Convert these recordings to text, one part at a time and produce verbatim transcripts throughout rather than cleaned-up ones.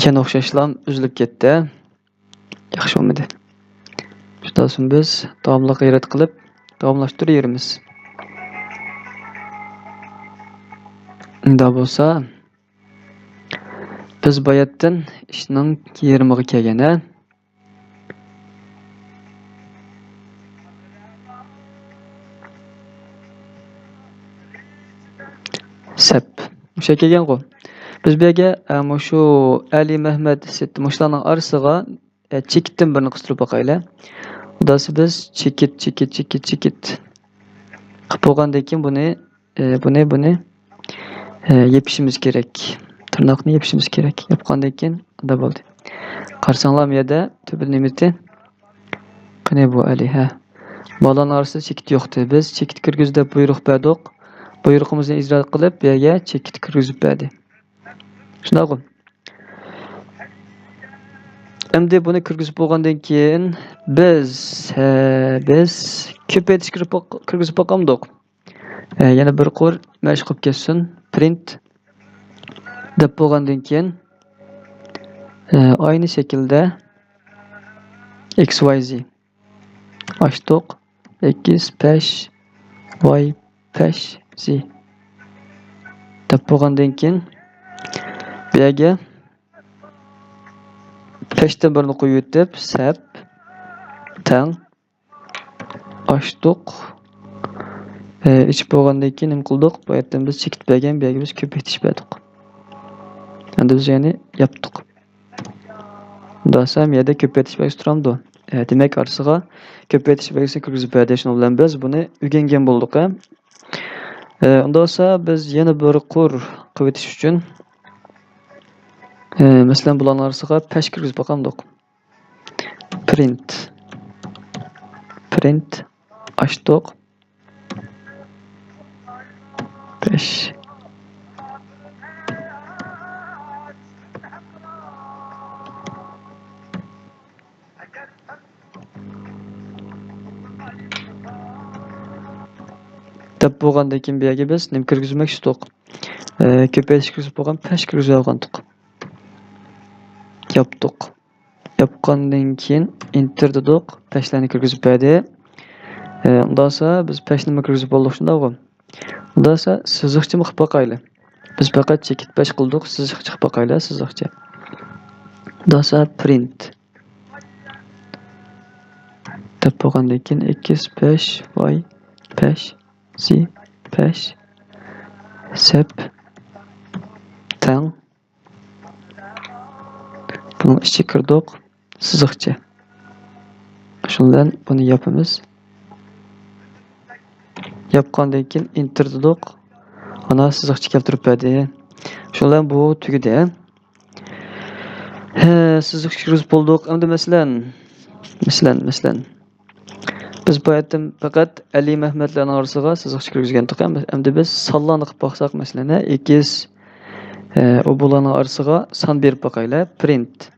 كەن ئوخشاشلام ئۈزۈلۈپ كەتتى. ياخشى بولمىدى. شۇنداقسىمۇ بىز داۋاملىق غەيرەت قىلىپ داۋاملاشتۇرۇۋېرىمىز. ئۇنداق بولسا، بىز باياتتىن ئىشنىڭ يېرىمىغا كەلگەن، ھە؟ سەپ. مۇشۇ كەلگەنغۇ. بىز بۇ يەرگە، ئە، مۇشۇ ئەلى، مەھمەت، سېيىت مۇشۇلارنىڭ ئارىسىغا، ئە، چېكىتتىن بىرنى قىستۇرۇپ باقايلى. خۇداسى بىز چېكىت، چېكىت، چېكىت، چېكىت قىلىپ بولغاندىن كېيىن بۇنى، ئە، بۇنى، بۇنى، ئە، يېپىشىمىز كېرەك. تىرناقنى يېپىشىمىز كېرەك. ياپقاندىن كېيىن ئۇنداق بولدى. قارىساڭلار، بۇ يەردە تۆپە نېمىتى؟ قېنى بۇ ئەلى، ھە. بالىلارنىڭ ئارىسىدا چېكىت يوقتى. بىز چېكىت كىرگۈز دەپ بۇيرۇق بەردۇق. بۇيرۇقىمىزنى ئىجرا قىلىپ، بۇ يەرگە چېكىت كىرگۈزۈپ بەردى. شۇنداققۇ؟ ئەمدى بۇنى كىرگۈزۈپ بولغاندىن كېيىن بىز، ھە، بىز كۆپەيتىش كىرگۈزۈپ باق-، كىرگۈزۈپ باقامدۇق؟ ھە، يەنە بىر قۇر مەشىق قىلىپ كەتسۇن. پرىنت دەپ بولغاندىن كېيىن، ھە، ئاينى شەكىلدە ئېكس ۋاي زى. ئاچتۇق. ئېكس پەش، ۋاي پەش، زى. دەپ بولغاندىن كېيىن، بۇ يەرگە پەشتىن بىرنى قويۇۋېتىپ، سەپ، تەڭ، ئاچتۇق. ئېچىپ بولغاندىن كېيىن نېمە قىلدۇق؟ بۇ يەردىن بىز چېكىت بەرگەن، بۇ يەرگە بىز كۆپەيتىش بەردۇق. ئەمدى بىز يەنى ياپتۇق. داسام يەردە كۆپەيتىش بەرگۈسى تۇرامدۇ؟ ئە، دېمەك، ئارىسىغا كۆپەيتىش بەلگىسىنى كىرگۈزۈپ بەردى. شۇنىڭ بىلەن بىز بۇنى ئۆگەنگەن بولدۇق، ھە. ئە، ئۇنداق بولسا، بىز يەنە بىر قۇر قىلىۋېتىش ئۈچۈن، ئە، مەسىلەن، بۇلارنىڭ ئارىسىغا پەش كىرگۈزۈپ باقامدۇق؟ پرىنت. پرىنت. ئاچتۇق. پەش. دەپ بولغاندىن كېيىن، بۇ يەرگە بىز نېمە كىرگۈزمەكچىدۇق؟ ئە، كۆپەيتىش كىرگۈزۈپ بولغان پەش كىرگۈزۈۋالغانتۇق. ياپتۇق. ياپقاندىن كېيىن ئېنتېر دېدۇق، پەشلەرنى كىرگۈزۈپ بەردى. ئە، ئۇنداقسا بىز پەشنىمۇ كىرگۈزۈپ بولدۇق، شۇنداقغۇ؟ ئۇنداقسا سىزىقچىمۇ قىلىپ باقايلى. بىز پەقەت چېكىت پەش قىلدۇق، سىزىقچە قىلىپ باقايلى، سىزىقچە. ئۇنداقسا پرىنت دەپ بولغاندىن كېيىن، ئېكس پەش، ۋاي پەش، زى پەش، سەپ تەڭ. بۇنىڭ ئىچىگە كىردۇق، سىزىقچە. شۇنىڭ بىلەن بۇنى ياپىمىز. ياپقاندىن كېيىن ئېنتېر دېدۇق. ئانا سىزىقچە كەلتۈرۈپ بەردى. شۇنىڭ بىلەن بۇ تۈگىدى. ھە، سىزىقچە كىرگۈزۈپ بولدۇق. ئەمدى مەسىلەن، مەسىلەن، مەسىلەن، بىز باياتتىن پەقەت ئەلى مەھمەتلەرنىڭ ئارىسىغا سىزىقچە كىرگۈزگەنتۇق. ئەمدى بىز سانلارنى قىلىپ باقساق، مەسىلەن، ئېكس، ئە، ئۇ بۇلارنىڭ ئارىسىغا سان بېرىپ باقايلى. پرىنت.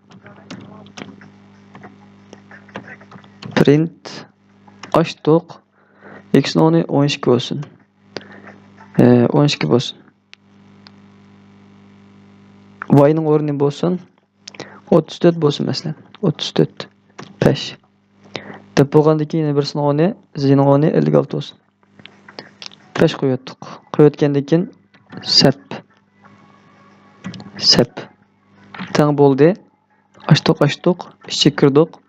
پرىنت. ئاچتۇق. ئېكسنىڭ ئورنى ئون ئىككى بولسۇن. ئە، ئون ئىككى بولسۇن. ۋاينىڭ ئورنى بولسۇن. ئوتتۇز تۆت بولسۇن، مەسىلەن. ئوتتۇز تۆت. پەش. دەپ بولغاندىن كېيىن يەنە بىرسىنىڭ ئورنى، زىنىڭ ئورنى ئەللىك ئالتە بولسۇن. پەش قويۇۋەتتۇق. قويۇۋەتكەندىن كېيىن سەپ. سەپ. تەڭ بولدى. ئاچتۇق، ئاچتۇق. ئىچىگە كىردۇق.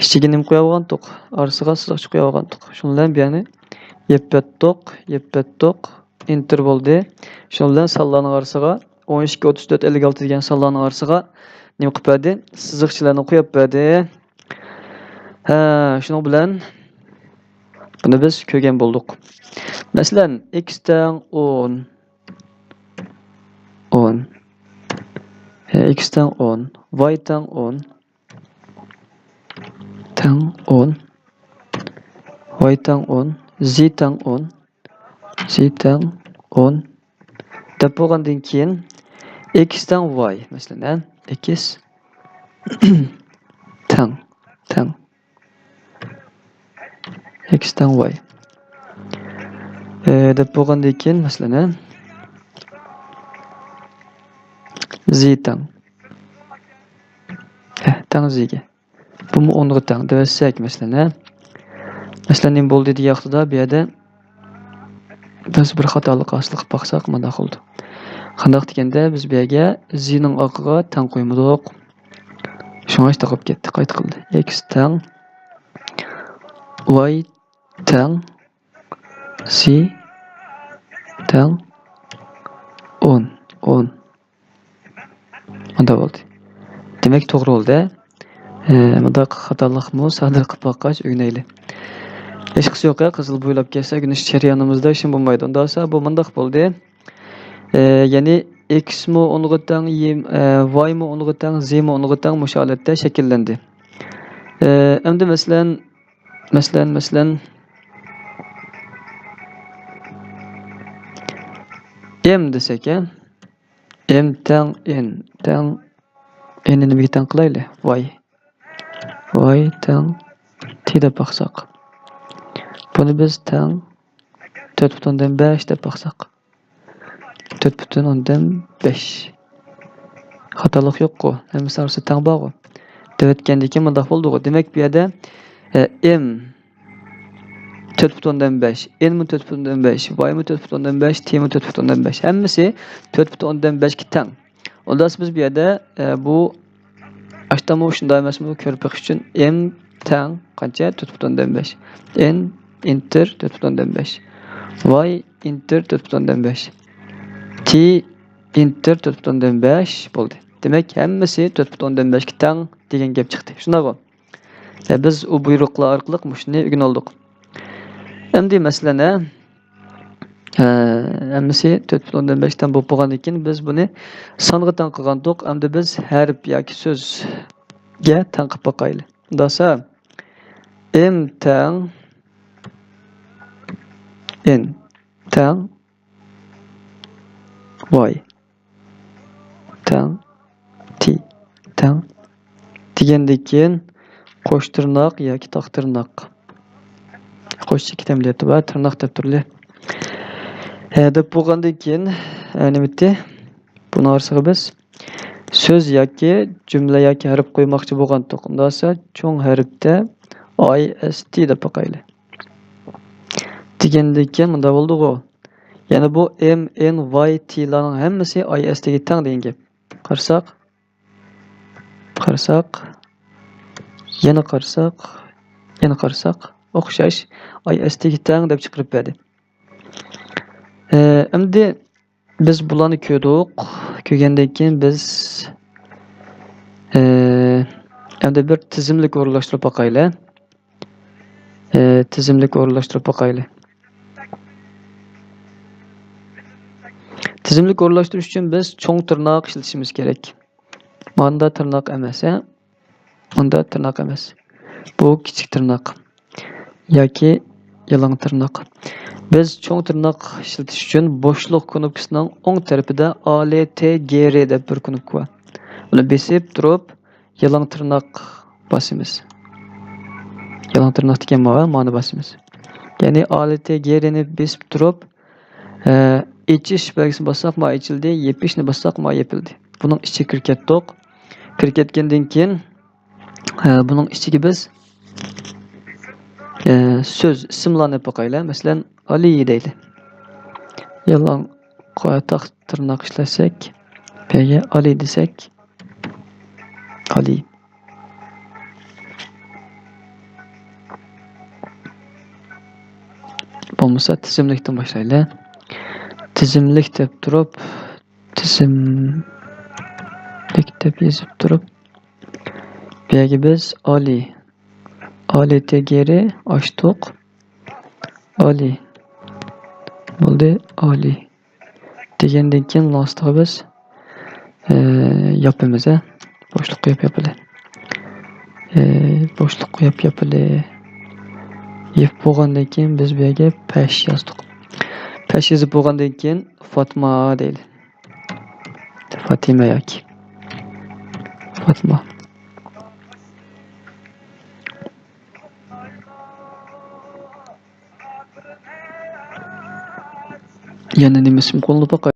ئىچىگە نېمە قويۇۋالغانتۇق؟ ئارىسىغا سىزىقچە قويۇۋالغانتۇق. شۇنىڭ بىلەن بۇ يەرنى يېپىۋەتتۇق، يېپىۋەتتۇق. ئېنتېر بولدى. شۇنىڭ بىلەن سانلارنىڭ ئارىسىغا ئون ئىككى، ئوتتۇز تۆت، ئەللىك ئالتە دېگەن سانلارنىڭ ئارىسىغا نېمە قىلىپ بەردى؟ سىزىقچىلارنى قويۇپ بەردى. ھە، شۇنىڭ بىلەن بۇنى بىز كۆرگەن بولدۇق. مەسىلەن، ئېكس تەڭ ئون. ئون. ھە، ئېكس تەڭ ئون. ۋاي تەڭ ئون. تەڭ ئون. ۋاي تەڭ ئون. زى تەڭ ئون. زى تەڭ ئون دەپ بولغاندىن كېيىن، ئېكس تەڭ ۋاي، مەسىلەن، ھە؟ ئېكس تەڭ، تەڭ ئېكس تەڭ ۋاي. ئە، دەپ بولغاندىن كېيىن، مەسىلەن، ھە؟ زى تەڭ. تەڭ زىگە. بۇمۇ ئونغا تەڭ دەۋەتسەك، مەسىلەن، ھە؟ مەسىلەن، نېمە بولدى دېگەن ۋاقتىدا بۇ يەردە بىز بىر خاتالىق ھاسىل قىلىپ باقساق، مۇنداق بولىدۇ. قانداق دېگەندە، بىز بۇ يەرگە زىنىڭ ئارقىغا تەڭ قويمىدۇق. شۇڭا ئىشتە قالىپ كەتتى، قايتا قىلدى. ئېكس تەڭ ۋاي تەڭ زى تەڭ ئون، ئون. مۇنداق بولدى. دېمەك، توغرا بولدى. ئە، مۇنداق خاتالىقمۇ سادىر قىلىپ باققاچ ئۆگىنەيلى. ھېچقىسى يوق، قىزىل بويلاپ كەلسە ئۆگىنىش جەريانىمىزدا ئىشىم بولمايدۇ. ئۇنداق بولسا، بۇ مۇنداق بولدى. ئە، يەنى ئېكسمۇ ئونغا تەڭ، يىم-، ئە، ۋايمۇ ئونغا تەڭ، زىمۇ ئونغا تەڭ مۇشۇ ھالەتتە شەكىللەندى. ئە، ئەمدى مەسىلەن، مەسىلەن، مەسىلەن، ئېم دېسەك، ھە؟ ئېم تەڭ ئېن تەڭ، ئېننى نېمىگە تەڭ قىلايلى؟ ۋاي. ۋاي تەڭ تى دەپ باقساق. بۇنى بىز تەڭ تۆت پۈتۈن ئوندىن بەش دەپ باقساق. تۆت پۈتۈن ئوندىن بەش. خاتالىق يوققۇ؟ ھەممىسى ئارىسىدا تەڭ بارغۇ؟ دەۋەتكەندىن كېيىن مۇنداق بولدىغۇ؟ دېمەك، بۇ يەردە، ئە، ئېم تۆت پۈتۈن ئوندىن بەش، ئېنمۇ تۆت پۈتۈن ئوندىن بەش، ۋايمۇ تۆت پۈتۈن ئوندىن بەش، تىمۇ تۆت پۈتۈن ئوندىن بەش. ھەممىسى تۆت پۈتۈن ئوندىن بەشكە تەڭ. ئۇنداق بىز بۇ يەردە، ئە، بۇ ئاشتامۇ شۇنداق ئەمەسمۇ كۆرۈپ بېقىش ئۈچۈن ئېم تەڭ قانچە؟ تۆت پۈتۈن ئوندىن بەش. ئېن ئېنتېر تۆت پۈتۈن ئوندىن بەش. ۋاي ئېنتېر تۆت پۈتۈن ئوندىن بەش. تى ئېنتېر تۆت پۈتۈن ئوندىن بەش بولدى. دېمەك، ھەممىسى تۆت پۈتۈن ئوندىن بەشكە تەڭ دېگەن گەپ چىقتى. شۇنداقغۇ؟ ئە، بىز ئۇ بۇيرۇقلار ئارقىلىق مۇشۇنى ئۆگىنىۋالدۇق. ئەمدى مەسىلەن، ئە، ھەممىسى تۆت پۈتۈن ئوندىن بەشتىن بولۇپ بولغاندىن كېيىن، بىز بۇنى سانغا تەڭ قىلغانتۇق. ئەمدى بىز ھەرپ ياكى سۆزگە تەڭ قىلىپ باقايلى. داسا، ئېم تەڭ ئېن تەڭ ۋاي تەڭ تى تەڭ دېگەندىن كېيىن، قوش تىرناق ياكى تاق تىرناق. قوش چېكىت ئەمەلىيىتى بار، تىرناق دەپ تۇرلى. ھە، دەپ بولغاندىن كېيىن، ھە، نېمە دېدى؟ بۇنىڭ ئارىسىغا بىز سۆز ياكى جۈملە ياكى ھەرپ قويماقچى بولغانتۇق. ئۇنداقسا چوڭ ھەرپتە ئاي ئېس تى دەپ باقايلى. دېگەندىن كېيىن مۇنداق بولدىغۇ؟ يەنى بۇ ئېم، ئېن، ۋاي، تىلارنىڭ ھەممىسى ئاي ئېس تىگە تەڭ دېگەن گەپ. قارىساق، قارىساق، يەنە قارىساق، يەنە قارىساق، ئوخشاش ئاي ئېس تىگە تەڭ دەپ چىقىرىپ بەردى. ئە، ئەمدى بىز بۇلارنى كۆردۇق. كۆرگەندىن كېيىن بىز، ئە، ئەمدى بىر تىزىملىك ئورۇنلاشتۇرۇپ باقايلى. ئە، تىزىملىك ئورۇنلاشتۇرۇپ باقايلى. تىزىملىك ئورۇنلاشتۇرۇش ئۈچۈن بىز چوڭ تىرناق ئىشلىتىشىمىز كېرەك. ماندا تىرناق ئەمەس، ھە؟ ماندا تىرناق ئەمەس. بۇ كىچىك تىرناق ياكى يالاڭ تىرناق. بىز چوڭ تىرناق ئىشلىتىش ئۈچۈن بوشلۇق كۇنۇپكىسىنىڭ ئوڭ تەرىپىدە ئا لى تې گې رې دەپ بىر كۇنۇپكا بار. بۇنى بېسىپ تۇرۇپ، يالاڭ تىرناق باسىمىز. يالاڭ تىرناق دېگەن مانا، مانى باسىمىز. يەنى ئا لى تې گې رېنى بېسىپ تۇرۇپ، ئە، ئېچىش بەلگىسىنى باسساق، ما ئېچىلدى، يېپىشنى باسساق، ما يېپىلدى. بۇنىڭ ئىچىگە كىرىپ كەتتۇق. كىرىپ كەتكەندىن كېيىن، ئە، بۇنىڭ ئىچىگە بىز، ئە، سۆز، ئىسىملارنى ئېلىپ باقايلى. مەسىلەن، ئالى دەيلى. يالاڭ قايتاق تىرناق ئىشلەتسەك، بۇ يەرگە ئالى دېسەك، ئالى. بولمىسا تىزىملىكتىن باشلايلى. تىزىملىك دەپ تۇرۇپ، تىزىملىك دەپ يېزىپ تۇرۇپ، بۇ يەرگە بىز ئالى، ئالى تې گې رې ئاچتۇق. ئالى. بولدى، ئالى. دېگەندىن كېيىن ئاستىغا بىز، ئە، ياپىمىز، ھە. بوشلۇق قويۇپ ياپىلى. ئە، بوشلۇق قويۇپ ياپىلى. يېپىپ بولغاندىن كېيىن بىز بۇ يەرگە پەش يازدۇق. پەش يېزىپ بولغاندىن كېيىن فاتما دەيلى. فاتىمە ياكى فاتما. يەنە نېمە ئىسىم قوللىنىپ باقاي؟